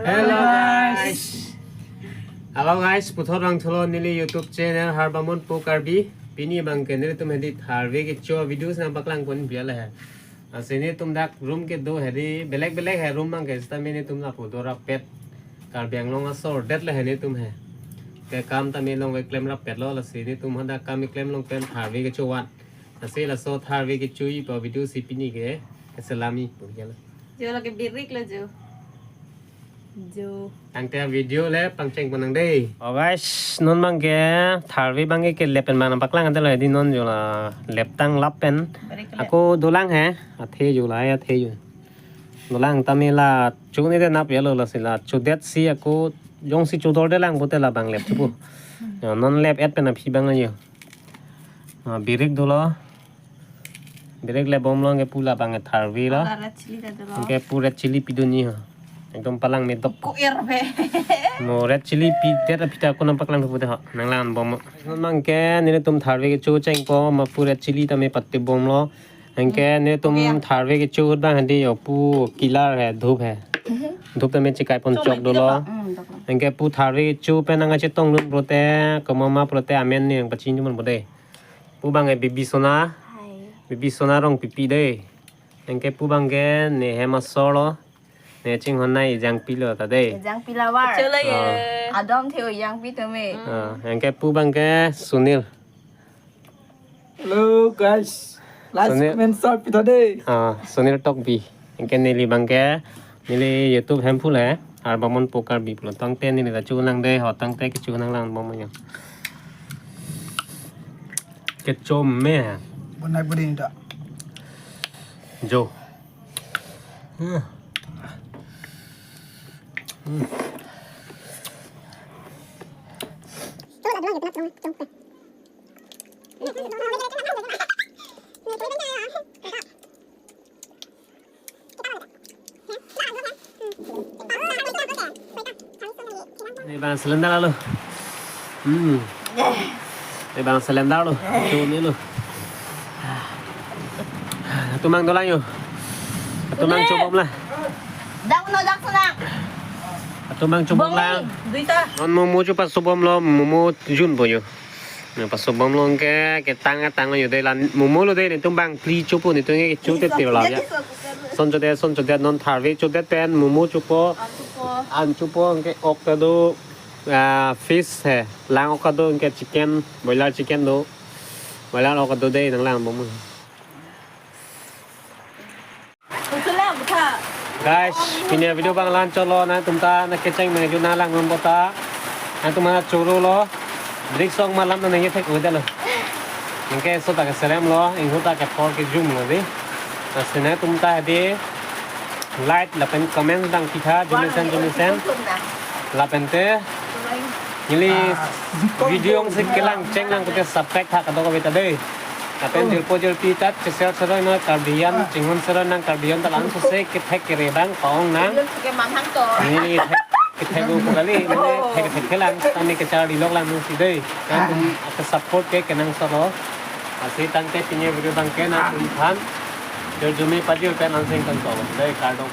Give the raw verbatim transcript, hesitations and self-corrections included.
Hello guys. Hello guys, puthot vangthulo neli YouTube channel Harbamon Po Karbi. Pini abangke nelitum hedi tharve kecho video si nangpaklang pon biala he. Lasi nelitum dak room kedo hedi belek belek he room abangke sitame nelitum lapu dorapet. Karbi Anglong asor det le he nelitum he. Ke kam tame longve klemrapetlo lasi nelitum hadak kam keklem along pen tharve kecho van. Lasi laso tharve kecho-i pu video si pini ke keselami pu biala. Jo lake birik lo jo. Jo. Tangte video le pangcheng pon nang dei. Oh guys, non abangke tharve abangke kelep pen abang nangpaklang ante lo hedi non jo la leptang lap pen. Birik kelep. Ako dolang he, athe jo la athe jo. Dolang tame la chunide nap yalo lasi la chodet si ako jongsi chodordelang pute labang lep chupu. Ya, non lep et pen aphi abang ayo. Ah, birik dolo. Birik le bomlo anke pu labang tharve lo. Ala red chilli ta dolo. Anke pu red chilli pidunji ho. Ekdom palang medok. Ko er be. Mo red chilli pidet aphi ta ako nangpaklang pute ho. Nanglang bomlo. Non abangke nelitum tharve kecho chengpo ma pu red chilli tame pati bomlo. Anke nelitum tharve kecho ahut abang hedi yo pu kilar he, dhup he. Dhup tame chekai pon chok dolo. Anke pu tharve kecho pen nangkachetongdun pulote, komat ma pulote amen ne nangpachini pon po dei. Pu abangke Bibi Sona. Hai. Bibi Sona Rongpipi dei. Anke pu abangke ne hem asor lo. Ne chinghon nai Ejangpi lo ta dei. Ejangpi lover. Chalo ye. Ah. Adom theo Ejangpi tame. Ah, anke pu abangke Sunil. Hello guys. Like, Sunil. Comment, share pitha dei. Ah, Sunil Tokbi. Anke neli abangke neli YouTube hem pule Harbamon Po Karbi pulo. Tangte neli ta chunang dei ho tangte kecho nanglang bomlo. Kecho me. Bonai bodi ta. Jo. Hmm. Hmm. Ini bang selendang lalu. Hmm. Ini bang selendang lo. Cumi lo. Atum abang dolang yo. Atum abang chobom lang. Dang no dang senang. Atum abang chobom lang. Duita. Non momo chu pasobom lo, momo jun po yo. Na pasobom lo anke ketang ketang yo dei la momo lo dei nelitum bang phli chopo nelitum ke chote tiro la ya. Son chote son chote non tharve chote pen momo chopo. An chopo. An chopo anke ok ta do, ah, fish he. Lang ok ta do anke chicken, boiler chicken do. Boiler ok ta do dei nanglang bom. Guys, pini video abang la-an chotlo nangtum ta nangkecheng nangju nanglang non bota. Nangtum mana choro lo. Brick song malam nang ye thek udah lo. Nangke so ta keserem lo, inghu ta kepor kejum lo dei. Lasi nangtum ta dei like lapen comment dang pitha jumisen jumisen. Lapen te neli video si kelang cheng lang pute subscribe tha kadokave ta dei. Lapen jirpo jirpi ta chesel seroi no Karbi an chinghon seroi nang Karbi an ta la-an sose kethek kere abang paong nang. Neli thek kethek u kali neli thek thek kelang tame kecharli lok lang si dei. Nangtum ke support ke kenangsot lo. Lasi tangte pini video abangke nangtum aphan jorjume pajir pen anseng tangso dei kardom.